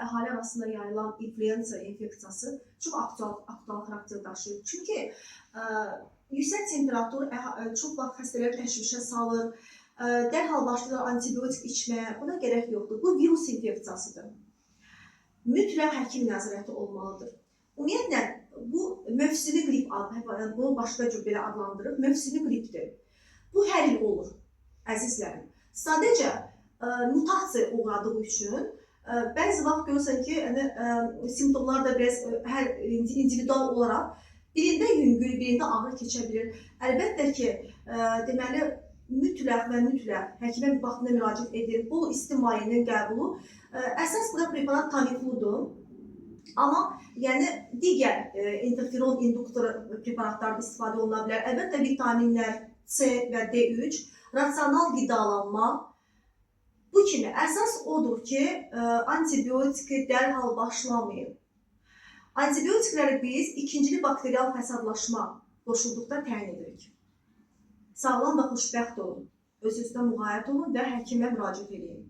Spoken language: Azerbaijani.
əhali arasında yayılan influenza infeksiyası çox aktual xarakter daşıyır. Çünki yüksək temperatur çox vaxt xəstələri təşvişə salır. Dərhal başlayırlar antibiotik içməyə. Buna gərək yoxdur. Bu virus infeksiyasıdır. Mütləq həkim nəzarəti olmalıdır. Ümumiyyətlə bu mövsümi qrip adı, bunu başqa cür belə adlandırır. Mövsümi qripdir. Bu hər il olur, əzizlərim. Sadəcə mutasiya uğradığı üçün bəzi vaxt görürsən ki, yəni simptomlar da biraz hər individual olaraq birində yüngül, birində ağır keçə bilir. Əlbəttə ki, deməli mütləq və mütləq həkimə vaxtında müraciət edin. Bol isti mayənin qəbulu. Əsas burada preparat Tamifludur. Amma yəni digər interferon induktoru preparatlar da istifadə oluna bilər. Əlbəttə vitaminlər C və D3, rasional qidalanma, bu kimi. Əsas odur ki, antibiotiki dərhal başlamayın. Antibiotikləri biz ikincili bakterial fəsadlaşma qoşulduqda təyin edirik. Sağlam və xoşbəxt olun. Öz-özünə müğayət olun və həkimə müraciət edin.